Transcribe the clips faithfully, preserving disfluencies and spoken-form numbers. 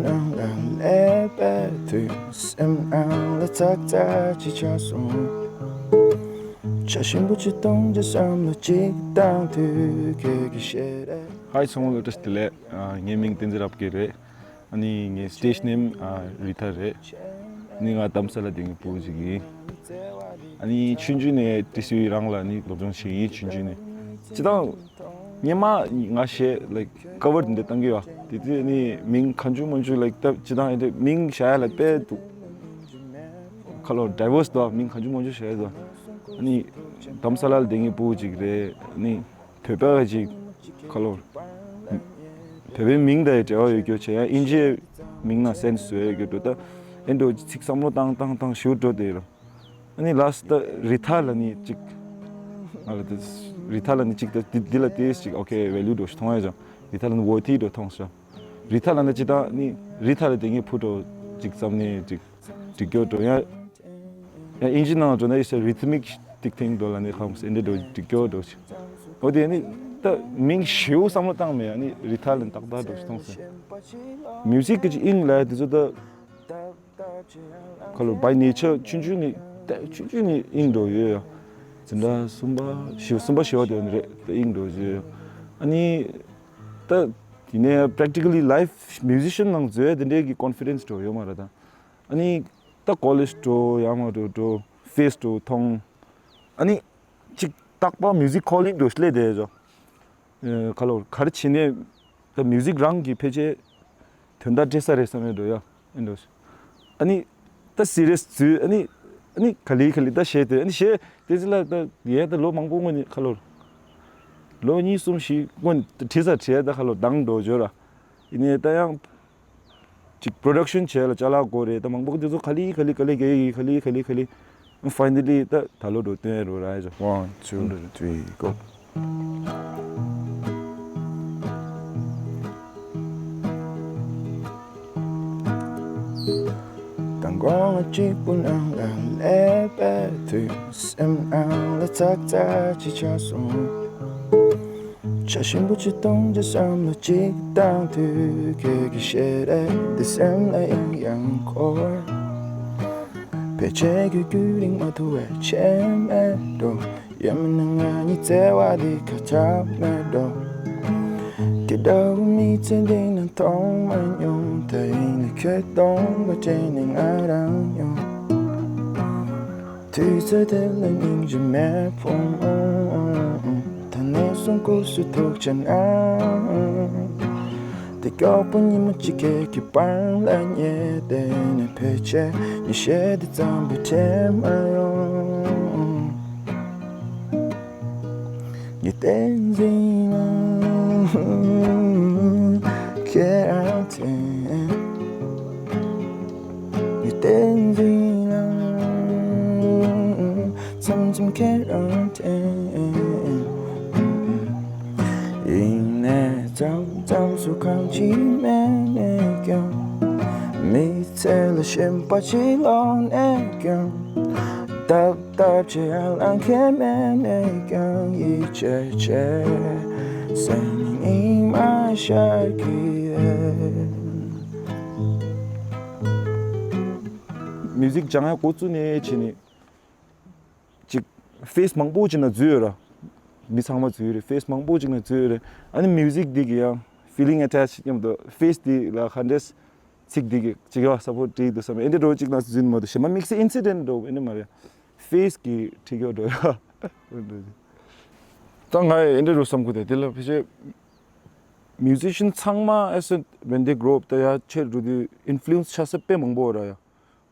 ནང་ལ་སླེབས་པའི་དུས་སེམས་ནང་ལ་ཚག་ཚག་ཅིག་ཆགས་སོང་། ཆ་ཞིམ་པོ་ཅིག་གཏོང་བྱ་བསམ་བློ་ཅིག་བཏང་དུས་ཁྱེད་ཀྱི་ཞལ་རས། ཧའི་ཚང་མ་ལ་བཀྲ་ཤིས་བདེ་ལེགས། ཨ། ངའི་མིང་བསྟན་འཛིན་རབ་རྒྱས་རེད། ཨ་ནི་ངའི་སི་ཊེ་ཇི་ནེམ་ཨ་རི་ཐ་རེད། ཨ་ནི་ང་རྡ་རམ་ས་ལ་སྡོད་མཁན་བུ་ཅིག་ཡིན། ཨ་ནི་ཆུང་ཆུང་ནས་ཏི་སི་ཝི་རང་ལ་ནི་སློབ་སྦྱོང་བྱས་ཡིན། ཆུང་ཆུང་ནས་སྤྱིར་བཏང་སྔོན་མ་ང་གཞས་like cover དེ་འདྲ་བཏང་གི་ཡོད། དེ་དུས་ནི་མིང་གང་བྱུང་མང་བྱུང་like ད་སྤྱིར་བཏང་ཨེ་འདྲ་མིང་བཞག་ཡ་ལ་དཔེ་འདུག་ཁ་ལོ་ཌའི་ཝར་སི་འདུག་མིང་གང་བྱུང་མང་བྱུང་བཞག་ཡ་འདུག་ཨ་ནི་རྡ་རམ་ས་ལ་ལ་སྡོད་མཁན་བུ་ཅིག་རེད། ཨ་ནི་བོད་པ་ཅིག་ཁ་ལོ་བོད་པའི་མིང་དང་འབྲེལ་བ་ཡོད་རྒྱུ་བྱས་ཡ་དབྱིན་ཇིའི་མིང་ནང་སེན་སི་བཟོ་ཡ་ཡོད་རྒྱུ་འགྲོ། ད་ཨེ་འགྲོ་ཚིག་བསམ་བློ་བཏང་བཏང་བཏང་ཞུ་འགྲོ་དེ་རུ། ཨ་ནི་ལ་སི་ཊི་ད་རི་ཐ་ལ་ནི་ཅིག་ང་ལ་དེ་རི་ཐ་ལ་ནི་ཅིག་ད་འདི་འདི་ལ་དེ་ཅིག་ཨོ་ཁེ་ཝེ་ལུ་འགྲོ་ཞིག་མཐོང་ཡ་ཅང་རི་ཐ་ལ་ནི་ཝོ་ཐི་འགྲོ་མཐོང་ཞིག་རི་ཐ་ལ་ནི་ཅི་ད་ནི་རི་ཐ་ལ་དེ་ངའི་ཕུ་འགྲོ་ཅིག་བསམ་ནི་ཅིག་འགྲིག་གྱོ་འགྲོ་ཡ། ཡང་དབྱིན་ཇི་ནང་འགྲོ་ན་ཡིས་རི་ཐ་མིག་ཏིག་ཐིང་འགྲོ་ལ་ནི་ཁམས་ཨེ་འདྲ་འགྲོ་འགྲིག་གྱོ་འགྲོ་ཞིག་འོ་དེ་ནི་ད་མིང་ཞེའུ་བསམ་བློ་བཏང་མེད། ཨ་ནི་རི་ཐ་ལ་ནི་ཏག་ཏག་འགྲོ་ཞིག་མཐོང་སོང་། མིའུ་ཟིག་གི་ཅིག་དབྱིངས་ལ་དེ་ཚོ་ད། ཁ་ལོ་བའི་ནེ་ཅར་ཆུང་ཆུང་ནས་ཆུང་ཆུང་ནས་དབྱིངས་འགྲོ་ཡོད་ཡ། འཛིན་གྲྭ་གསུམ་པ་བཞི་གསུམ་པ་བཞི་པ་དེ་ནས་རེད་ད་དབྱིངས་འགྲོ་ཡོད་ཡ། ཨ་ནི་ད་དེ་ནས་practically live musician ནང་འཛུལ་དེ་འདྲའི་གི་ཀོན་ཕི་ཌེན་སི་འགྲོ་ཡོད་མ་རེད་ད། ཨ་ནི་ད་ཀོ་ལེཇ་འགྲོ་ཡང་མ་འགྲོ་འགྲོ་ཕེ་སི་འགྲོ་མཐོང་། ཨ་ནི་ཅིག་རྟག་པར་མིའུ་ཟིག་ཁོ་ལིང་འགྲོ་སླེབས་བསྡད་ཡོད་ཅོ། ཁ་ལོ་ག་རེ་བྱེད་ནས་ད་མིའུ་ཟིག་རང་གི་ཕལ་ཆེར་དོན་དག་སྤྲད་ས་རེད་བསམ་ཡོད་འགྲོ་ཡ། ཨེ་འགྲོ། ཨ་ནི་ད་སི་རི་ཡས་འཛུལ། ཨ་ནི་ཨ་ནི་ག་ལེ་ག་ལེ་ད་བཤད་དེ་ཨ་ནི་བཤད་དེ་ཚེ་ལ་ད་ཡས་ད་ལོ་མང་པོ་སྔོན་ནས་ཁ་ལོ་ལོ་གཉིས་གསུམ་བཞི་སྔོན་ད་བྲིས་ས་བྲིས་ད་ཁ་ལོ་དང་འགྲོ་འཇོ་ར། ཡིན་ནའི་ད་ཡང་ཅིག་པྲོ་ཌག་ཤན་བྱས་ལ་ཅ་ལག་དགོས་རེད། ད་མང་པོ་དེ་ཚོ་ག་ལེ་ག་ལེ་ག་ལེ་ག་ལེ་ག་ལེ་ག་ལེ། Finally ད་ད་ལོ་འགྲོ་སྟོན་རོ་ར་ཡ། One, two, three, go. མདང་དགོང་གཅིག་པུ་ནང་ལ་སླེབས་པའི་དུས་སེམས་ནང་ལ་ཚག་ཚག་ཅིག་ཆགས་སོང་། ཆ་ཞིམ་པོ་ཅིག་གཏོང་བྱ་བསམ་བློ་ཅིག་བཏང་དུས་ཁྱེད་ཀྱི་ཞལ་རས་འདི་སེམས་ལ་ཡང་ཡང་འཁོར། ཕལ་ཆེར་ཁྱོད་རྒྱུན་རིང་མ་ཐུབ་པའི་ཆད་མེད་འགྲོ། ཡང་མིན་ན་ང་གཉིས་བརྩེ་བ་འདི་ཁ་ཆག་མེད་འགྲོ། དེ་འདྲ་བོ་མི་ཚེ་འདི་ན་མཐོང་མ་མྱོང་། ད་ཡིན་ན་ཁྱོད་སྟོང་པ་དྲན་ནས་ང་རང་མྱོང་། དུས་ཚོད་དེ་ལ་སྙིང་རྗེ་མེད་ཕུང་། ད་ནས་བཟུང་སྐུ་གཟུགས་ཐུག་བྱ་ན། དེ་མགྱོགས་པོ་ཉི་མ་གཅིག་ཁྱེད་ཀྱི་པང་ལ་ཉལ་བསྡད་ནས་ཕལ་ཆེར་ཉི་ཤེལ་འདི་ཙམ་པ་དྲན་མ་ཡོང་། ངས་བསྟན་འཛིན་ལ་ཁྱེད་རང་དྲན། ངས་བསྟན་འཛིན་ལ་མཚམས་མཚམས་ཁྱེད་རང་དྲན། ཡིན་ནའི་མཚམས་མཚམས་སུ་གང་ཅི་མེད་ནས་ཀྱང་། མི་ཚེ་ལ་ཞེན་པ་ཅིག་ལོག་ནས་ཀྱང་། ལྟབ་ལྟབ་བྱེད་ཡ་ལང་ཁེ་མེད་ནས་ཀྱང་། ཡིད་ཆེས་བྱེད་སེམས་ཉིད་མ་ཤར་གི་ཡོད། མིའུ་ཟིག་སྦྱང་ཡ་འགོ་བཙུགས་ནས་བྱས་ནས་ཅིག་ཕེ་སི་མང་པོ་ཅིག་ན་འཛུལ་ཡོད་ར། མི་ཚང་མ་འཛུལ་ཡོད་རེད། ཕེ་སི་མང་པོ་ཅིག་ན་འཛུལ་ཡོད་རེད། ཨ་ནི་མིའུ་ཟིག་འདི་གི་ཡང་feeling attached མཉམ་དུ་ཕེ་སི་འདི་ལ་ག་འདྲས་ཚིག་འདི་གི་ཅིག་ཡ་སབ་པོར་ཊི་འདུག་བསམ། ཨེ་འདྲ་འགྲོ་ཅིག་ན་འཛུལ་མ་འདུག་གཞན་མ་དམིགས་བསལ་ཨིན་སི་ཌེན་ཊི་འགྲོ་ཨེ་འདྲ་མ་རེད། ཕེ་སི་གི་ཁྲིད་ཡོད་འགྲོ་ཡ། ད་ང་ཨེ་འདྲ་འགྲོ་བསམ་གི་འདུག་དེ་ལ་ཕལ་ཆེར་མིའུ་ཟི་ཤན་ཚང་མ་as a when they grow up ད་ཡ་ཆེར་འགྲོ་དུས་ཨིན་ཕུ་ལུ་ཨེན་སི་བྱ་ས་དཔེ་མང་པོ་ཡོད་ར་ཡ།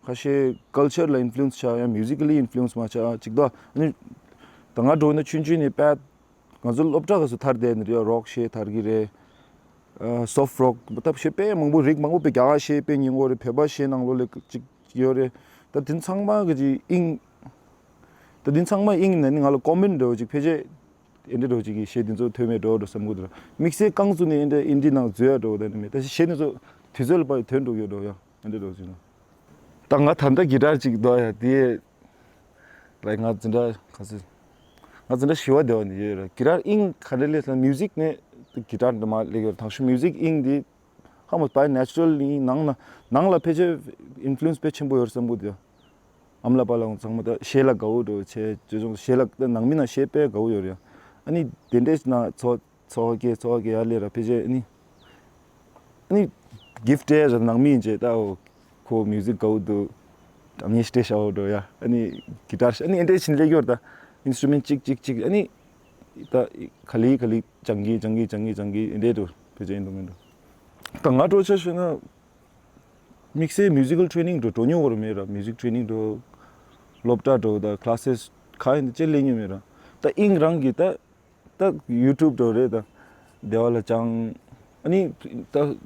ཁ་ཤས་ཀལ་ཅར་ལ་ཨིན་ཕུ་ལུ་ཨེན་སི་བྱ་ཡང་མིའུ་ཟི་ཀ་ལི་ཨིན་ཕུ་ལུ་ཨེན་སི་མ་ཆགས་ཅིག་ད། ཨ་ནི་ད་ང་འགྲོ་ན་ཆུང་ཆུང་ནས་དཔེ་ང་ཚོ་སློབ་གྲྭ་ག་སུ་ཐར་བསྡད་ནི་རེད། རོག་གཞས་ཐར་གི་རེད། སོཕ་རོག་ད་གཞས་དཔེ་མང་པོ་རིགས་མང་པོ་དཔེ་རྒྱ་གར་གཞས་དཔེ་སྙན་གོ་རེད། བོད་པ་གཞས་ནང་ལོགས་ལ་ཅིག་ཡོད་རེད། ད་དེ་ཚང་མ་གི་ཅིག་དབྱིངས་ད་དེ་ཚང་མ་དབྱིངས་ནས་ནི་ང་ལ་ཀོ་མེན་འདྲ་བོ་ཅིག་ཕལ་ཆེར་ཨེ་འདྲ་འདྲ་བོ་ཅིག་གི་གཞས་དེ་ཚོ་ཐོས་མེད་འགྲོ་འགྲོ་བསམ་གི་འདུག་དམིགས་བསལ་རྐང་བཙུགས་ནས་ཨེ་འདྲ་ཨིན་ཌི་ནང་འཛུལ་ཡ་འགྲོ་བ་ད་ནི་མེད། ད་གཞས་དེ་ཚོ་དུས་ཚོད་ལ་བབས་ཐོན་འགྲོ་གི་ཡོད་འགྲོ་ཡ། ཨེ་འདྲ་འགྲོ་ཅིག་ན། ད་ང་ད་ལྟ་གི་ཊར་ཅིག་འདུག་ཡ་དེ། ལའིཀ་ང་འཛིན་གྲྭ་ག་ཚོད། ང་འཛིན་གྲྭ་བཞི་པ་དེ་བ་ནས་ཡོད་ར། གི་ཊར་དབྱིངས་ག་འདྲ་ལས་ལ་མིའུ་ཟིག་ནས་གི་ཊར་འདྲ་མ་ལས་ཀྱི་ར། དང་ཤུ་མིའུ་ཟིག་དབྱིངས་དེ་ ཧ་མ་by naturally ནང་ན་ནང་ལ་ཕལ་ཆེར་ཨིན་ཕུ་ལུ་ཨེན་སི་དཔེ་ཆེན་པོ་ཡོད་བསམ་གི་འདུག་ཡ། ཨ་མ་ལགས་པ་ལགས་ཚང་མ་ད་གཞས་ལ་དགའ་བོ་འགྲོ་བྱས་ཅེས་ཅུང་གཞས་ལ་ད་ནང་མི་ན་གཞས་དཔེ་དགའ་བོ་ཡོད་རེད་ཡ། ཨ་ནི་དེ་འདྲས་ན་ཚོ་ཚོ་གེ་ཚོ་གེ་ཡ་ལེ་ར་ཕལ་ཆེར་ཨ་ནི་ཨ་ནི་གིཕ་ཊི་སྤྲད་ར་ནང་མི་ཡིན་ཅེ་ད་འོ་ཁོ་མིའུ་ཟིག་དགའ་བོ་འདུག་དྲ་མཉེ་སྤྲད་ཤ་བོ་འགྲོ་ཡ། ཨ་ནི་གི་ཊར་ཨ་ནི་ཨེ་འདྲས་ཕྱིན་ལེ་གྱོར་ད་ཨིན་སི་ཊུ་མེན་ཊི་གཅིག་གཅིག་གཅིག་ཨ་ནི་ད་ག་ལི་ག་ལི་ཅང་གི་ཅང་གི་ཅང་གི་ཅང་གི་ཨེ་འདྲས་འགྲོ་ཕལ་ཆེར་ཨིན་འགྲོ་མིན་འགྲོ། ད་ང་འགྲོ་ཆ་ཞུ་ན། དམིགས་བསལ་མིའུ་ཟི་ཀལ་ཊེ་རེ་ནིང་འགྲོ་འགྲོ་མྱོང་བར་མེད་ར། མིའུ་ཟིག་ཊེ་རེ་ནིང་འགྲོ་སློབ་གྲྭ་འགྲོ་ད་ཀི་ལ་སེ་སི་ག་ཡིན་ད་ཅེ་ལེན་མྱོང་མེད་ར། ད་དབྱིངས་རང་གི་ད་ད་ཡུ་ཊུབ་འགྲོ་རེད་ད་དེ་བ་ལ་ཅང་ཨ་ནི་ད་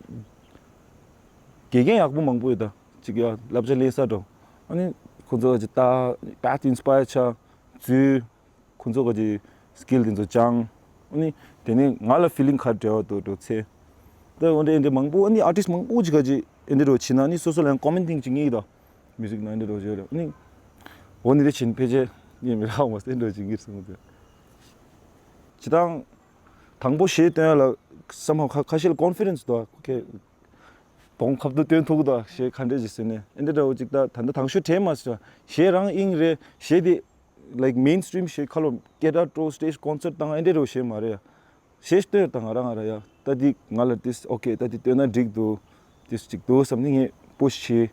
དགེ་རྒན་ཡག་པོ་མང་པོ་ཡོད་ད་ཅིག་ཡ་བསླབ་བྱ་ལེན་ས་འགྲོ། ཨ་ནི་ཁོ་ཚོ་གི་ད་པད་ཨིན་སི་པ་ཡར་ཆ་འཛུལ། ཁོང་ཚོ་ག་གི་སི་ཀིལ་དེ་ཚོ་སྦྱང་། ཨ་ནི་དེ་ནས་ང་ལ་ཕི་ལིང་ག་རེ་འབྲེལ་བ་འདུག་འགྲོ་ཚེ། ད་འོ་འདྲ་འདི་མང་པོ་ཨ་ནི་ཨར་ཊིསི་མང་པོ་ཅིག་ག་གི་ཨེ་འདྲ་འགྲོ་ཕྱིན་ན་ཨ་ནི་སོ་སོ་ལ་ཡང་ཀོ་མེན་ཊིང་ཅིག་ངེས་ད། མིའུ་ཟིག་ན་ཨེ་འདྲ་འགྲོ་བྱེད་རེད། ཨ་ནི་འོ་ནི་རེ་ཕྱིན་ཕལ་ཆེར་ངས་མི་རག་མ་སེ་འགྲོ་ཅིག་ངེས་སོང་ཚེ། སྤྱི་བཏང་དང་པོ་གཞས་སྟོན་ཡ་ལ་བསམ་བློ་ཁ་ཁ་ཤས་ལ་ཀོན་ཕི་ཌེན་སི་འདུག་ཁ་གདོང་ཁ་ཐུག་སྟོན་ཐུབ་འདུག་གཞས་ག་འདྲ་ཅིག་ཟེར་ནས་ཨེ་འདྲ་འདྲ་བོ་ཅིག་ད་ད་ལྟ་དང་ཤོས་དྲན་མ་སོང་། གཞས་རང་དབྱིངས་རེད། གཞས་དེ་like mainstream གཞས་ཁ་ལོ་སྐད་གྲགས་སྤྲོ་སི་ཊེ་ཇི་ཀོན་སར་ཊི་བཏང་ཨེ་འདྲ་རོ་གཞས་མ་རེད། གཞས་སྟོན་དང་ང་རང་ང་རང་ཡ་ད་འདི་ང་ལ་ཏིས་ཨོ་ཁེ་ད་འདི་སྟོན་ན་འགྲིག་འདུག་ཏིས་ཅིག་འདུག་བསམ་ནི་ངས་པུ་ཤི་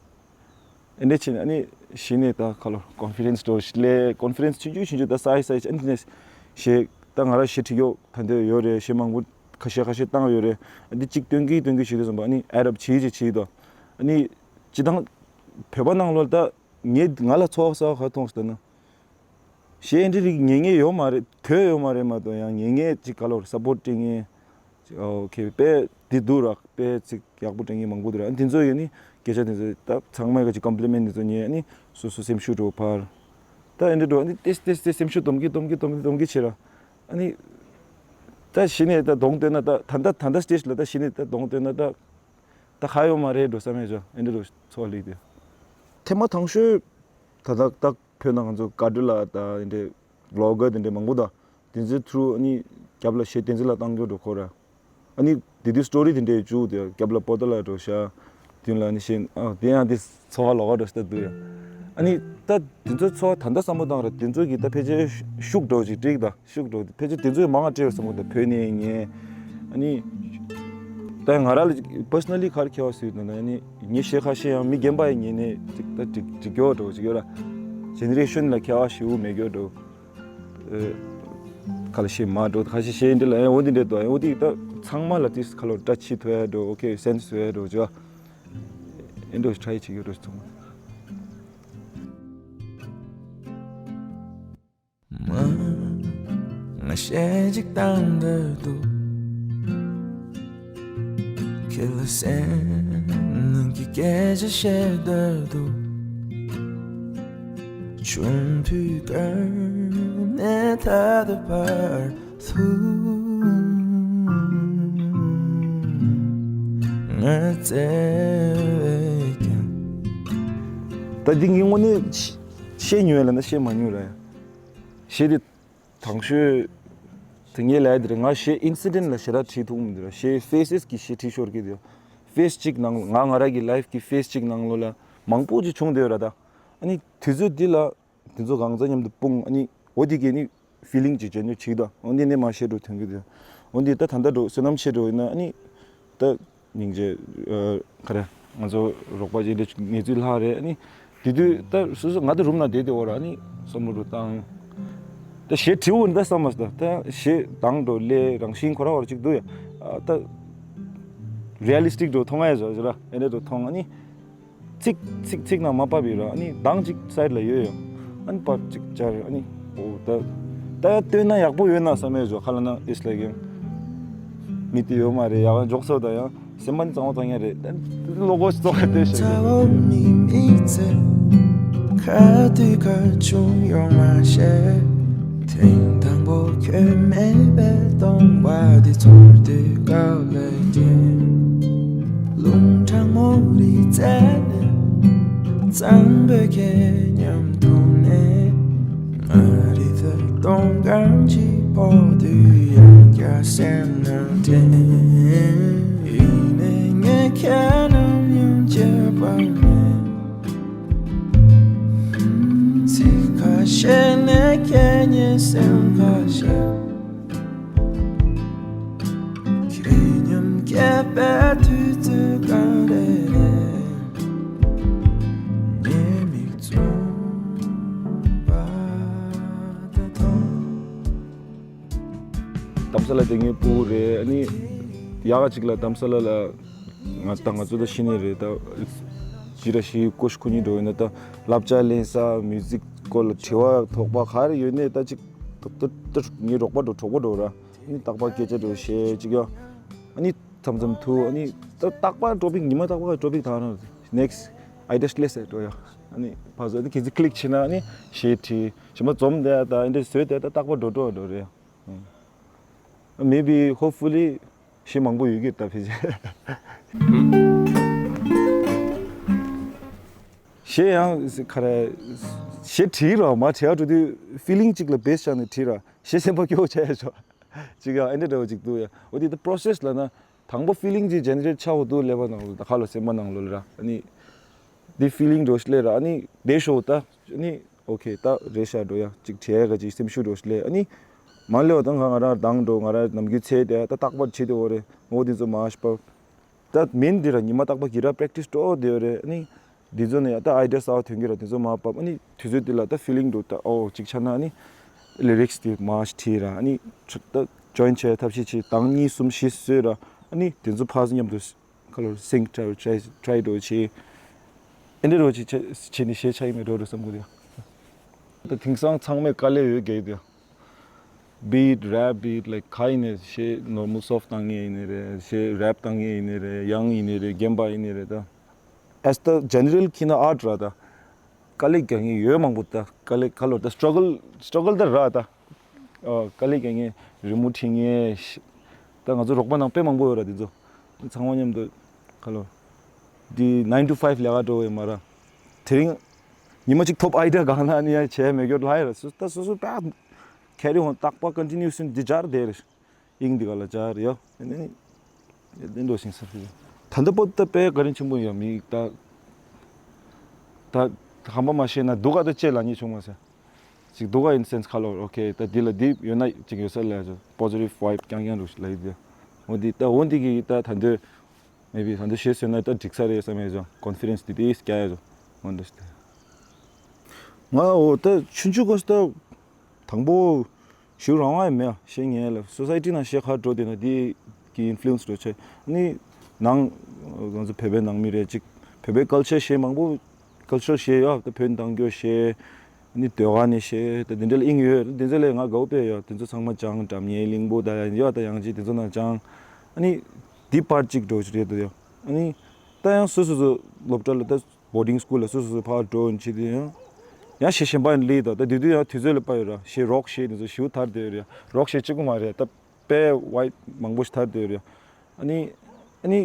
བྱས། ཨེ་འདྲ་བྱས་ནས་ཨ་ནི་གཞི་ནས་ད་ཁ་ལོ་ཀོན་ཕི་ཌེན་སི་འགྲོ་ཞིག་ལས་ཀོན་ཕི་ཌེན་སི་ཆུང་ཆུང་ཆུང་ཆུང་ད་སའི་སའི་ཨེ་འདྲ་ནས་གཞས་ད་ང་རང་གཞས་ཁྲིད་ཡོད་ད་འདོད་ཡོད་རེད། གཞས་མང་པོ་ཁ་ཤས་ཁ་ཤས་བཏང་ཡོད་རེད། ཨ་འདི་གཅིག་སྟོན་གི་སྟོན་གི་ཞུས་དུས་ཙམ་པ་ཨ་ནི་ཨེ་ཌབ་བྱེད་ཅིག་བྱེད་དོ། ཨ་ནི་སྤྱི་བཏང་བོད་པ་ནང་ལོགས་ད། ངས་ང་ལ་ཚོར་བ་གསར་པ་ག་རེ་མཐོང་ཟེར་ན། གཞས་འདི་རིགས་ཉན་མཁན་ཡོད་མ་རེད། དོན་ཡོད་མ་རེད་མ་གཏོགས་ཡང་ཉན་མཁན་ཅིག་ག་ལོར་སབ་པོར་ཊི་སྤྲད་མཁན་ཅིག་ཨོ་ཁེ་དཔེ་འདི་འདུག་ར། དཔེ་ཅིག་ཡག་པོ་སྤྲད་མཁན་མང་པོ་འདུག་ར། འདི་ཚོ་ཡོད་ནི་སྐད་ཆ་འདི་ཚོ་ད་ཚང་མས་ག་ཅིག་ཀོམ་པི་ལི་མེན་ཊི་འདི་ཚོ་ཉན་ནི་སོ་སོ་སེམས་ཤུགས་འགྲོ་ཕར། ད་ཨེ་འདྲ་འགྲོ་ནི་ཏེས་ཏེས་ཏེས་སེམས་ཤུགས་སྡོམ་གི་སྡོམ་གི་སྡོམ་གི་སྡོམ་གི་བྱེད་ར། ཨ་ནི་ད་གཞི་ནས་ད་གདོང་སྟོན་ན་ད་ད་ད་ད་ད་སི་ཊེ་ཇི་ལ་ད་གཞི་ནས་ད་གདོང་སྟོན་ན་ད་ད་ཧ་ཡོད་མ་རེད་འགྲོ་བསམ་ཡས་ཅོ་ཨེ་འདྲ་འགྲོ་ཚོར་བ་སླེབས་དེ། ཐེངས་མ་དང་ཤོས་ད་ད་ད་བོད་ནང་ང་ཚོ་ག་འདྲ་ལ་ད་ཨེ་འདྲ་བི་ལོག་གར་དེ་འདྲ་མང་པོ་ད་དེ་ཚོའི་ཐུ་རུ་ཨ་ནི་རྒྱབ་ལ་གཞས་དེ་ཚོ་ལ་བཏང་རྒྱུ་འགྲོ་ཁོ་ར། ཨ་ནི་དེ་དུས་སི་ཊོ་རི་དེ་འདྲའི་བཅུག་དེ་རྒྱབ་ལ་པོ་ཏ་ལ་འགྲོ་ཤག་དེ་ལ་ནི་ཤེས་ཨ་དེ་ཡང་དེ་ཚོར་བ་ལོག་ག་འགྲོ་ཤག་ད་འདུག་ཡ། ཨ་ནི་ད་དེ་ཚོ་ཚོར་བ་ད་ལྟ་བསམ་བློ་བཏང་ར་དེ་ཚོ་གི་ད་ཕལ་ཆེར་ཤུགས་འགྲོ་ཅིག་འགྲིག་ད་ཤུགས་འགྲོ་དེ་ཕལ་ཆེར་དེ་ཚོ་མང་ང་སྤྲད་ཡོད་བསམ་གི་འདུག་བོད་ནས་ངས་ཨ་ནི་ད་ང་རང་ལ་པར་སོ་ན་ལི་ག་རེ་ཁྱད་པར་ཟེར་ན་ཨ་ནི་ངའི་གཞས་ཁ་ཤས་ཡང་མི་རྒན་པ་ཡི་ཉན་ནས་ཅིག་ད་འགྲིག་འགྲིག་གི་འགྲོ་ཅིག་ཡོད་ར། ཇེ་ནེ་རེ་ཤན་ལ་ཁྱད་པར་ཞེ་པོ་མེད་གི་འགྲོ། ཁ་ལ་ཤེས་མ་འགྲོ་ཁ་ཤས་ཤེས་འདི་ལ་ཨེ་འོ་འདི་འདྲ་དོ་ཨེ་འོ་འདི་ད་ཚང་མ་ལ་ཏིས་ཁ་ལོ་བཀྲ་ཤིས་ཐོ་ཡ་འགྲོ་ཨོ་ཁེ་སེན་སི་ཐོ་ཡ་འགྲོ་ཇོ་ཨེ་འགྲོ་ཊ་རའི་བྱེད་ཀྱི་འགྲོ་ཚང་མ། ང་ཞེ་གཅིག་དང་འདོད་འདུག་ཁྱེད་ལ་སེམས་ནང་གི་སྐད་ཆ་བཤད་འདོད་འདུག་ཆུང་དུས་ཀ་ནས་ད་ལྟ་བར་དུ་ང་བརྩེ་བས་ཀྱང་། ད་འདི་ངས་དངོས་གནས་བཤད་མྱོང་ཡ་ལ་ན་བཤད་མ་མྱོང་ར་ཡ། གཞས་དེ་དང་ཤོས་དེ་ངས་ལབ་ཡ་དེ་རེད། ང་གཞས་ཨིན་སི་ཌེན་ཊི་ལ་ཞེ་དྲག་བྲིས་ཐུབ་མི་འདུག་ར། གཞས་ཕེ་སེ་སི་གི་གཞས་བྲིས་ཤོར་གི་འདུག་ཕེ་སི་གཅིག་ནང་ང་ང་རང་གི་ལའིཕ་གི་ཕེ་སི་གཅིག་ནང་ལོགས་ལ་མང་པོ་ཅིག་བྱུང་བསྡད་ཡོད་ར་ད། ཨ་ནི་དུས་ཚོད་འདི་ལ་དེ་ཚོ་གང་ཚ་མཉམ་དུ་སྤུངས། ཨ་ནི་འོ་དེ་གས་ནི་ཕི་ལིང་ཅིག་བྱས་ནས་བྲིས་ད། འོ་འདི་ནས་མ་བཤད་འགྲོ་ཐོན་གི་འདུག་འོ་འདི་ད་ད་ལྟ་འགྲོ་བསོད་ནམས་ཆེ་འགྲོ་ཡིན་ན་ཨ་ནི་ད་སྙིང་རྗེ་ཨ་ག་རེ་ང་ཚོ་རོགས་པ་ཅིག་འདྲ་ངེས་ཚུལ་ལྷག་རེད། ཨ་ནི་དེ་དུས་ད་སོ་སོ་ང་ད་རུམ་ན་བསྡད་དེ་འོ་ར་ཨ་ནི་བསམ་བློ་རུ་བཏང་། ད་གཞས་བྲིས་འོ་ད་བསམ་མ་སོང་། ད་གཞས་དང་འགྲོ་ལས་རང་བཞིན་ཁོ་ར་བར་ཅིག་འདུག་ཡ། ཨ་ད་རི་ཡ་ལི་སི་ཊིག་འགྲོ་མཐོང་ང་ཡ་ཟོ་ཟོ་ར་ཨེ་འདྲ་འགྲོ་མཐོང་། ཨ་ནི་ཚིག་ཚིག་ཚིག་ནང་མ་བབས་ཡོད་ར། ཨ་ནི་གདངས་ཅིག་སའིཌ་ལ་ཡོད་ཡོད། ཨ་ནི་བབས་ཅིག་སྦྱར། ཨ་ནི་འོ་ད་ད་ཡ་བཏོན་ན་ཡག་པོ་ཡོད་ན་བསམ་ཡོད་ཟོ། ཁ་ལ་ན་ཨིས་ལའིཀ་ཡང་མི་དེ་ཡོད་མ་རེད། ཡག་འཇོག་ཚོད་ད་ཡང་སེམས་པ་ནི་གཙང་བོ་གཙང་ཡ་རེད། ད་བློ་སྒོ་ཙོག་ག་བལྟས་ཤག་ཁ་དུས་ཁ་ཆུང་ཡོང་མ་ཤེས། ཐེངས་དང་པོ་ཁྱོད་མེད་པའི་སྟོང་པ་འདི་ཚོར་དུས་དགའ་ལས་ཀྱིན། རླུང་གྲང་མོ་རི་རྩེ་ནས་གཙང་པོའི་ཁྱེད་མཉམ་མཐོང་ནས། ང་རི་ཐོད་སྟོང་གང་ཅི་ཕོག་དུས་ཡང་བསྐྱར་སེམས་ནང་དྲན། ཡིན་ནའི་ངས་ཁྱེད། སེམས་པ་ཤར། ཁྱེད་མཉམ་གྱེས་པའི་དུས་ཚོད་གང་རེ་རེ། ངའི་མིག་བཙུམ་པ་དང་མཐོང་། དྷ་རམ་ས་ལ་དེ་ངའི་སྤུ་གུ་རེད། ཨ་ནི་ཡག་ག་ཅིག་ལ་དྷ་རམ་ས་ལ་ལ་ང་དང་ང་ཚོ་ད་ཤི་ནི་རེད། ད་ཅི་ར་ཤི་ཀོ་ཤ་ཁུ་ཉི་འགྲོ་ཡིན་ན་ད་བསླབ་བྱ་ལེན་ས་མིའུ་ཛིག་སྐོར་ལ་དྲི་བ་དོགས་པ་ག་རེ་ཡོད་ནའི་ད་ཅིག་ད་ད་ད་ངའི་རོགས་པ་འགྲོ་གྲོགས་པོ་འགྲོ་ར། ཨ་ནི་རྟག་པར་སྐད་ཆ་འགྲོ་བཤད་ཅིག་ཡོད། ཨ་ནི་མཚམས་མཚམས་ཐུག་ཨ་ནི་ད་རྟག་པར་ཊོ་པིག་ཉི་མ་རྟག་པར་ཊོ་པིག་དང་རང་next idea ལས་ཟེར་འགྲོ་ཡ། ཨ་ནི་ཕར་ཚུར་ཨ་ནི་གལ་སྲིད་click བྱེད་ན་ཨ་ནི་གཞས་བྲིས་གཞས་མ་འཛོམས་བསྡད་ད་ཨ་འདྲ་བཟོས་བསྡད་ད་རྟག་པར་འགྲོ་འགྲོ་འགྲོ་རེད། ཨ། Maybe hopefully གཞས་མང་པོ་ཡོད་ཀྱི་རེད་ད་ཕལ་ཆེར། གཞས་ཡང་ག་རེ་གཞས་བྲིས་རོགས་མ་བྲིས་ཨ་འགྲོ་དུས་feeling གཅིག་ལ་base བཞག་ནས་བྲིས་ར་གཞས་སེམས་པ་སྐྱོ་བོ་བྱས་ཆོག་ཅིག་ཡང་ཨེ་འདྲ་འདྲ་བོ་ཅིག་འདུག་ཡ། འོ་དེ་ད་process ལ་ན་དང་པོ་feeling ཅིག་generate ཆགས་འོ་འདུག་ཀླད་པ་ནང་ལོགས་ད་ཁ་ལོ་སེམས་པ་ནང་ལོགས་ལ་ར་ཨ་ནི་འདི་feeling འགྲོ་ཤི་ལེ་ར་ཨ་ནི་བསྡད་ཤོག་ད་ཨ་ནི་okay ད་རེད་ཤག་འགྲོ་ཡ་ཅིག་བྲིས་ཡ་ག་ཅིག་སེམས་ཤུགས་འགྲོ་ཤི་ལེ་ཨ་ནི་མ་ལེ་བ་ད་ང་ང་རང་དང་འགྲོ་ང་རང་ནམ་རྒྱུན་ཚེ་དེ་ད་རྟག་པར་བྱེད་དེ་འོ་རེད་ངོ་དེ་ཚོ་མ་ཤི་པ། ད་མིན་འདི་ར་ཉི་མ་རྟག་པ་གི་ར་practice འགྲོ་དེ་རེད་ཨ་ནི། འདི་ཚོ་ནས་ཡ་ད་idea གསར་བ་ཐོན་གི་ར་དེ་ཚོ་མ་བབས་ཨ་ནི་དུས་ཚོད་འདི་ལ་ད་feeling འགྲོ་ད་ཨོ་གཅིག་ཆ་ན་ཨ་ནི་lyrics དེ་མར་བྲིས་ར་ཨ་ནི་ད་join བྱས་ཐབས་ཤེས་བྱས་དང་གཉིས་གསུམ་བཞི་བཟོས་ར་ཨ་ནི་དེ་ཚོ་ཕར་ཚུར་མཉམ་དུ་ཁ་ལོ་sync try try try འགྲོ་བྱས་ཨ་འདྲ་འགྲོ་བྱས་བྱས་ནས་གཞས་ཆགས་ཡིན་མེད་འགྲོ་རེད་བསམ་གི་འདུག་ད་དེང་སང་ཚང་མས་དཀའ་ལས་ཡོད་རྒྱག་གི་འདུག beat, rap beat, like ག་ཡིན་ནའི་གཞས་normal soft བཏང་ངེས་ཡིན་ནའི་རེད། གཞས་rap བཏང་ངེས་ཡིན་ནའི་རེད། ཡང་ཡིན་ནའི་རེད། རྒན་པ་ཡིན་ནའི་རེད། ད་as the general ཁྱེད་ན་art ར་ད་དཀའ་ལས་རྒྱག་ངེས་ཡོད་མང་པོ་ད་དཀའ་ལས་ཁ་ལོ་ད་struggle struggle ད་ར་ད་ཨ་དཀའ་ལས་རྒྱག་ངེས་རི་མོ་བྲིས་ངེས་ད་ང་ཚོ་རོགས་པ་ནང་དཔེ་མང་པོ་ཡོད་ར་དེ་ཚོ་ཚང་མ་མཉམ་དུ་ཁ་ལོ་འདི་nine to five ལས་ཀ་འགྲོ་བའི་མ་ར་དེ་རིང་ཉི་མ་གཅིག་top idea གང་ན་ནི་ཡ་བྱས་མེད་སྐྱོ་ལྷ་ཡ་ར་སུ་ད་སོ་སོ་ད། carry on རྟག་པ་continuous འདི་སྦྱར་བསྡད་རེད། དབྱིངས་འདི་ག་ལ་སྦྱར་ཡོད། ཨ་ནི་འདི་འགྲོ་ཞིང་ས་ཕི། ད་ལྟ་པོ་ད་དཔེ་བཀའ་དྲིན་ཆེན་པོ་ཡོད་མི་ད། ད་ཧམ་པ་མ་བཤད་ན་སྡུག་ག་ད་ཅེས་ལ་ཉེས་བྱུང་མ་ཟེར། ཅིག་སྡུག་ག་in the sense ཁ་ལོ་okay ད་འདི་ལ་འདི་ཡོད་ན་ཅིག་ཡོད་ས་ལ་ཡ་positive vibe རྐྱང་རྐྱང་རུ་ལ་ཡོད་དེ། འོ་འདི་ད་འོ་འདི་གི་ད་ད་འདོད། maybe ད་འདོད་ཤེས་ཟེར་ན་ད་འགྲིག་ས་རེད་བསམ་ཡ་ཅོ་confidence འདི་དེ་སྐྱ་ཡ་ཅོ་འོ་འདི་སྟེ། ང་འོ་ད་ཆུང་ཆུང་གོ་ས་ད། དང་པོ། ཞུ་རང་དབང་ཡང་མེད་ཤེས་ངེས་ལ་society ནང་ཤེས་ཁ་འགྲོ་དེ་ན་དེ་གི་influence འགྲོ་ཆེ་ནི་ནང་ང་ཚོ་བོད་པའི་ནང་མི་རེད་ཅིག་བོད་པའི་culture ཤེས་མང་པོ་culture ཤེས་ཡོད་ད་བོད་འདང་རྒྱོ་ཤེས་ནི་ཟློས་གར་ནས་ཤེས་ད་དེ་འདྲ་ལ་དབྱིངས་ཡོད་དེ་ཚོ་ལས་ང་དགའ་བོ་དཔེ་ཡོད་དེ་ཚོ་ཚང་མ་སྦྱང་འགྲམ་ཉེ་གླིང་པོ་ད་ཡོད་ད་ཡང་ཅིག་དེ་ཚོ་ནང་སྦྱང་ཨ་ནི་དེ་པར་ཅིག་འགྲོ་རེད་ད་ཡོད་ཨ་ནི་ད་ཡང་སོ་སོ་སོ་སློབ་གྲྭ་ལ་ད། boarding school ལ་སོ་སོ་སོ་ཕར་འགྲོ་ཡོང་ཆེད་དུ་ཡང་ཡང་ཤེས་གཞན་པ་ཡིན་ལི་དང་ད་དུས་དུས་ཡང་དུས་ཚོད་ལ་དཔག་ཡོད་ར་ཤེས་རོག་ཤེས་དེ་ཚོ་ཞིའུ་ཐར་དེ་ཡོད་རེད་རོག་ཤེས་གཅིག་པུ་མ་རེད་ད་དཔེ་ཝའི་མང་པོ་ཞིག་ཐར་དེ་ཡོད་རེད་ཨ་ནི་ཨ་ནི་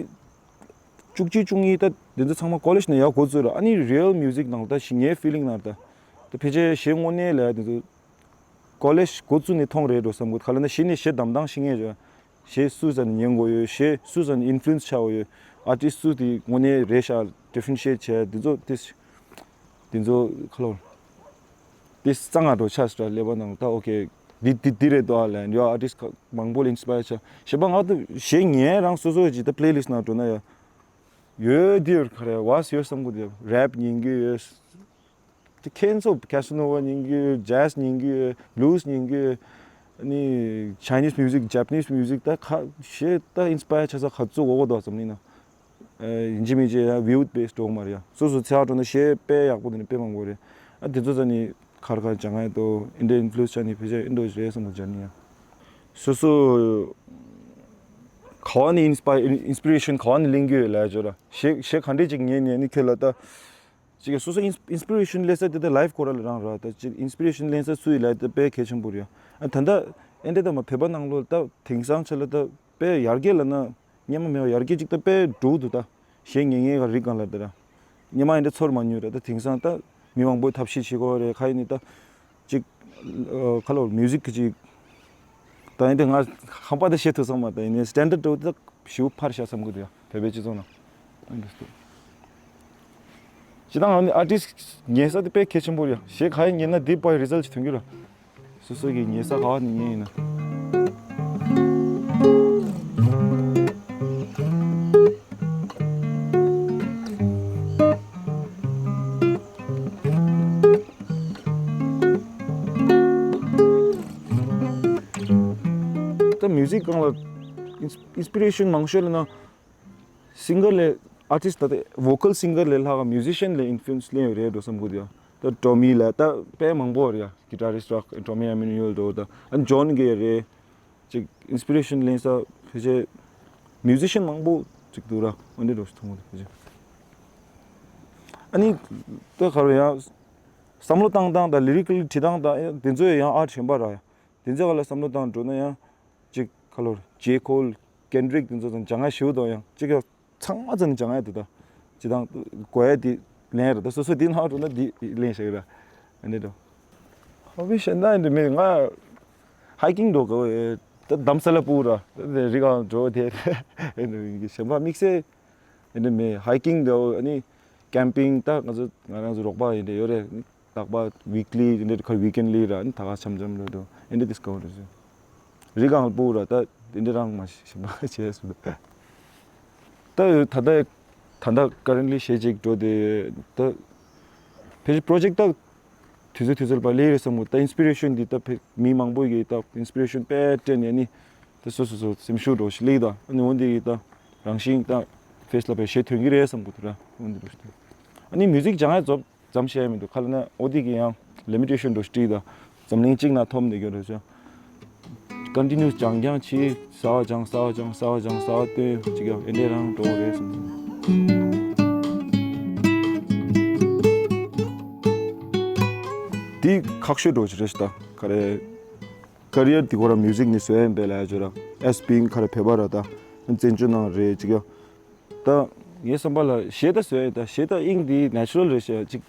བཅུ་གཅིག་བཅུ་གཉིས་ད་དེ་ཚོ་ཚང་མ་college ནས་ཡར་འགོ་བཙུགས་ར་ཨ་ནི་real music ནང་ད་ཞིག་ངའི་feeling ནང་ད་ད་ཕལ་ཆེར་ཞེ་དངོས་གནས་ལ་དེ་ཚོ་college འགོ་བཙུགས་ནས་མཐོང་རེད་འགྲོ་བསམ་གི་ག་ལ་ན་ཞེ་ནས་ཞེ་དམ་དང་ཤེས་ངེས་རེད། གཞས་སུ་ཙམ་ཉན་དགོས་ཡོད་གཞས་སུ་ཙམ་influence ཆགས་ཡོད་artist སུ་དེ་དངོས་གནས་རེད་ཤག་differentiate བྱས་དེ་ཚོ་དེ་དེ་ཚོ་ཁ་ལོ་དེ་གཙང་ང་འགྲོ་ཆགས་སུ་ལས་པ་ནང་ད་okay འདི་འདི་འདི་རེད་དོ་ཨ་ལན་ཡོད་artist ཁ་མང་པོ་ལ་inspire བྱས་གཞས་པ་ང་ད་གཞས་ངན་རང་སོ་སོ་ཅིག་ད་playlist ནང་འགྲོ་ན་ཡ་ཡོད་འདི་ཡོད་ག་རེ་བ་སི་ཡོད་བསམ་གི་འདུག rap ཉན་གི་ཡོད། དེ་ཁྱེད་ཚོ་Casanova ཉན་གི་ཡོད། Jazz ཉན་གི་ཡོད། Blues ཉན་གི་ཡོད། ཨ་ནི་Chinese music Japanese music ད་ཁ་ཤས་ད་inspire ཆགས་ས་ཁ་ཚུགས་འོག་འདུག་བསམ་ནི་ན། ཡིན་གཅིག་མིན་གཅིག་ཡང་view based འགྲོ་མ་རེད་ཡ། སོ་སོ་ཚེ་ཧ་འགྲོ་ན་གཞས་དཔེ་ཡག་པོ་དེ་ནི་དཔེ་མང་པོ་རེད། ཨ་དེ་ཚོ་ས་ནི་ཁར་ཁར་སྦྱང་ཡ་དོ་ཨིན་འདྲ་influence ཆགས་ནི་ཕལ་ཆེར་ཨིན་འདྲ་རེད་བསམ་པ་སྦྱར་ནི་ཡ། སོ་སོ་ག་བ་ནི་inspire inspiration ག་བ་ནི་ལེན་གི་ཡོད་ལ་ཡ་ཅོ་ར་གཞས་གཞས་ག་འདྲས་ཅིག་ཉན་ནས་ནི་ཁྱོད་ལ་ད། ཅིག་སོ་སོ་ཨིན་inspiration ལེན་ས་དེ་ད་life སྐོར་ལ་རང་ར་ད་ཅིག་inspiration ལེན་ས་སུ་ཡི་ལ་ད་དཔེ་གལ་ཆེན་པོ་རེད། ཨ་ད་ད་ཨེ་འདྲ་ད་མ་བོད་པ་ནང་ལོ་ད་དེང་སང་ཆ་ལ་ད་དཔེ་ཡར་རྒྱས་ལ་ན་སྙན་མ་མེད་པ་ཡར་རྒྱས་ཅིག་ད་དཔེ་འགྲོ་འདུག་ད་གཞས་ཉན་ཉན་ག་རིག་གང་ལ་ད་ར་སྙན་མ་ཨེ་འདྲ་ཚོར་མ་མྱོང་ར་ད་དེང་སང་ད་མི་མང་པོ་ཐབས་ཤེས་བྱེད་དགོས་རེད་ཁ་ཡིན་ནི་ད། ཅིག་ཁ་ལོ་music གི་ཅིག་ད་ཡིན་དེ་ང་ཧམ་པ་ད་བཤད་ཐུབ་སོང་མ་ད་ཡིན་ནའི་standard འགྲོ་ད་ཞིའུ་ཕར་བཞག་བསམ་གི་འདུག་ཡ་བོད་པའི་སྤྱི་ཚོགས་ནང་། ཅི་ད་ང་ནི་artist ཉན་ས་དེ་དཔེ་གལ་ཆེན་པོ་རེད་ཡ་གཞས་ག་ཡིན་ཉན་ན་དེ་པའི་result ཅིག་ཐོན་གི་ར། སོ་སོ་གི་ཉལ་ས་ག་བ་ནས་ཉལ་ཡིན་ན། ད་མིའུ་ཟིག་སྒང་ལ་ཨིན་ཨིན་སི་པི་རེ་ཤན་མང་ཤོས་ལ་ན། སིང་གར་ལས་ཨར་ཊིསི་ཊི་ད་ལྟ་ཝོ་ཀལ་སིང་གར་ལས་ལྷག་ག་མིའུ་ཟི་ཤན་ལས་ཨིན་ཕུ་ལུ་ཨེན་སི་ལེན་ཡོད་རེད་འགྲོ་བསམ་གི་འདུག་ཡ། ད་ཊོ་མི་ལ་ད་དཔེ་མང་པོ་རེད་ཡ། གྷི་ཊ་རིསི་ཊི་ར་ཊོ་མི་ཨེ་མ་ནུ་ཨེལ་འགྲོ་ད། ཨ་ནི་ཇོན་གྷེ་རེད། ཅིག་ཨིན་སི་པི་རེ་ཤན་ལེན་ས་ཕལ་ཆེར་མིའུ་ཟི་ཤན་མང་པོ་ཅིག་འདུག་ར། ཨ་འདི་འགྲོ་ཞིག་མཐོང་གི་འདུག་ཕལ་ཆེར། ཨ་ནི་ད་ག་རེ་ཡ། བསམ་བློ་བཏང་སྟངས་དང་ལི་རི་ཀལ་བྲིས་སྟངས་དང་དེ་ཚོ་ཡང་ཨར་ཊི་གཞན་པ་ར་ཡ། དེ་ཚོ་ག་ལ་བསམ་བློ་བཏང་འགྲོ་ན་ཡང་། ཅིག་ཁ་ལོར་ཇེ་ཁོལ། ཀེན་ཌི་རིག་དེ་ཚོ་དང་སྦྱང་ཡ་ཞེ་པོ་འདུག་ཡང་ཅིག་ཡང་ཚང་མ་ཚང་ནས་སྦྱང་ཡ་འདུག་ད། ཅི་དང་གོ་ཡ་དེ་ལེན་ར། ད་སོ་སོ་དེ་ནང་འགྲོ་ན་དེ་ལེན་ཤེས་ར། ཨ་ནི་འགྲོ། ཧོ་བི་གཞན་དག་འདི་མེད། ང་ཧའི་ཀིང་འགྲོ་དགོས། ད་དྷ་རམ་ས་ལ་སྤུ་ར། ད་རི་སྒང་འགྲོ་དེ་གཞན་པ་དམིགས་བསལ་ཨེ་འདྲ་མེད། ཧའི་ཀིང་འདྲ་བོ། ཨ་ནི་ཀེམ་པིང་། ད་ང་ཚོ་ང་རང་ཚོ་རོགས་པ་ཡིན་འདྲ་ཡོད་རེད། ཨ་ནི་རྟག་པར་ཝིག་ལི་ཡིན་འདྲ་ཁར་ཝིག་ཨེན་ལི་ར། ཨ་ནི་ད་ག་འཆམ་འཆམ་རེད་འདུག་ཨེ་འདྲ་ཌིས་ཀ་བར་རེད། རི་སྒང་སྤུ་ར། ད་དེ་འདྲ་རང་མ་ཤེས་པ་བྱས་སོང་། ད་ད་ད་ད་ད་ཀ་རེན་ལི་གཞས་ཅིག་འགྲོ་དེ། ད་ཕལ་ཆེར་པོ་རོ་ཇེག་ཊི་ད་དུས་ཚོད་དུས་ཚོད་ལ་ལས་རེད་བསམ་གི། ད་ཨིན་སི་པི་རེ་ཤན་འདི་ད་ཕེ་མི་མང་པོ་གིས་ད་ཨིན་སི་པི་རེ་ཤན་དཔེ་སྤྲད་ནས་ནི། ད་སོ་སོ་སོ་སེམས་ཤུགས་འགྲོ་ཞིག་ལེགས་ད། ཨ་ནི་འོན་ཏེ་ད་རང་བཞིན་ད་ཕེ་སི་ལ་ཕེ་གཞས་ཐོན་གི་རེད་བསམ་གི་འདུག་ར། འོན་ཏེ་འགྲོ་ཞིག་ད། ཨ་ནི་མིའུ་ཟིག་སྦྱང་ཡ་ཙོག་ཙམ་བཤད་ཡ་མི་འདུག་ག་ལབ་ན་ཨོ་དེ་གི་ཡང་ལི་མི་ཊེ་ཤན་འགྲོ་ཞིག་ད། འཛམ་གླིང་གཅིག་ན་ཐོབ་འདི་གི་རེད་ཤག་ཀོན་ཊི་ནིའུ་སི་སྦྱང་སྦྱང་བྱེད། གསར་པ་སྦྱང་གསར་པ་སྦྱང་གསར་པ་སྦྱང་གསར་པ་སྟོན་ཅིག་ཡང་ཨེ་འདྲ་རང་འགྲོ་རེད་བསམ། འདི་ཁག་ཤོས་འགྲོ་ཞིག་རེད་ཤག་ད། ག་རེ། ཀ་རི་ཡར་འདི་ཁོ་རང་མིའུ་ཟིག་ནས་བཟོས་ཡིན་པས་ལབ་ཡ་ཅོ་ར། ཨེས་པིང་ག་རེ་བོད་པ་ར། ད་བཙན་བྱོལ་ནང་རེད་ཅིག་ཡ། ད་ངའི་བསམ་པ་ལ་གཞས་ད་བཟོས་ཡིན། ད་གཞས་ད་དབྱིངས་འདི་ནེ་ཅུ་རལ་རེད་ཤག་ཅིག་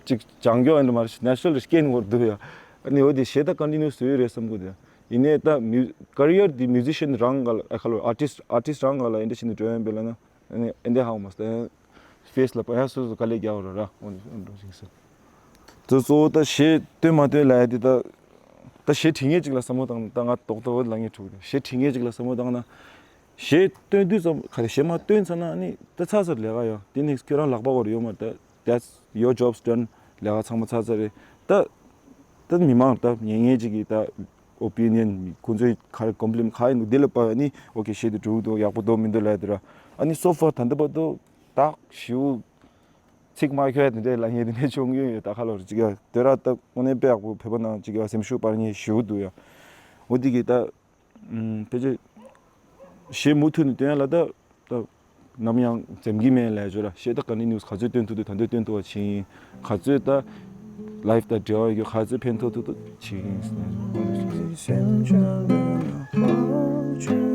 ཅིག་སྦྱང་རྒྱུ་ཡིན་འདྲ་མ་རེད། ནེ་ཅུ་རལ་རེད། སྐྱེས་ནས་འོར་འདུག་ཡ། ཨ་ནི་འོ་དེ་གཞས་ད་ཀོན་ཊི་ནིའུ་བཟོས་ཡོད་རེད་བསམ་གི་འདུག་ཡ། ཡིན་ནའི་ད་མིའུ་ཀ་རི་ཡར་འདི་མིའུ་ཟི་ཤན་རང་ག་ལ། ཨ་ཁ་ལོ་ཨར་ཊིསི་ཊི་ཨར་ཊིསི་ཊི་རང་ག་ལ་ཨེ་འདྲ་བྱས་ནས་འགྲོ་ཡིན་པས་ལབ་ན། ཨ་ནི་ཨེ་འདྲ་ཧ་གོ་མ་སོང་། ཕེ་སི་ལ་ཕ་ཡ་སོ་སོ་དཀའ་ལས་རྒྱག་རོགས་ར། འོ་འདྲ་ཞིག་སོང་། དེ་གཙོ་བོ་ད་གཞས་བཏོན་མ་བཏོན་ལབ་ཡ་དེ་ད། ད་གཞས་བྲིས་མཁན་ཅིག་ལ་བསམ་བློ་བཏང་ན། ད་ང་རྡོག་རྡོག་ལ་ངས་འཁྲུག་ད། གཞས་བྲིས་མཁན་ཅིག་ལ་བསམ་བློ་བཏང་ན། གཞས་བཏོན་དུས་ཙམ་ག་རེ། གཞས་མ་བཏོན་ཚར་ན་ནི་ད་ཚར་ཚར་ལས་ཀ་ཡོད། དེ་ནི་ཁྱོད་རང་ལག་པ་འོག་ལ་ཡོད་མ་རེད། ད། That's your job's done. ལས་ཀ་ཚང་མ་ཚར་ཚར་རེད། ད་ད་མི་མང་ད་ཉན་མཁན་ཅིག་གིས་ད་ཨོ་པི་ནི་ཡན་ཁོང་ཚོའི་ག་རེ་ཀོམ་པི་ལི་མེན་ཊི་ག་རེ་འདུག་དེ་ལ་ཕར་ནི་ཨོ་ཁེ་གཞས་དེ་འགྲིག་འདུག་ཡག་པོ་འདུག་མི་འདུག་ལབ་དེ་ར། ཨ་ནི་སོ་ཕར་ད་ལྟ་བར་དུ་ད་ཞེ་པོ་ཚིག་མ་ཁྱོད་དེ་འདྲའི་ལབ་མཁན་དེ་འདྲ་བྱུང་ཡོད་ཡོད། ད་ཁ་ལོ་རེ་ཅིག་ཡ་དེ་ར། ད་དངོས་གནས་དཔེ་ཡག་པོ་བོད་པ་ནང་ཅིག་ཡ་སེམས་ཤུགས་སྤར་མཁན་ཞེ་པོ་འདུག་ཡ། འོ་དེ་གིས་ད། ཨམ། ཕལ་ཆེར་གཞས་མུ་མཐུད་ནས་བཏོན་ཡ་ལ་ད་ད་ནམ་ཡང་འཛེམ་གྱི་མེད་ལབ་ཡ་ཅོ་ར། གཞས་ད་ཀོན་ཊི་ནིའུ་སི་ག་ཚོད་བཏོན་ཐུབ་ཐུབ་ད་དུང་བཏོན་ཐུབ་པ་བྱེད་ཡིན། ག་ཚོད་ད་ལའིབ་དང་འབྲེལ་བ་ཡོད་རྒྱུ་ག་ཚོད་ཕན་ཐོགས་ཐུབ་ཐུབ་བྱེད་ཡིན།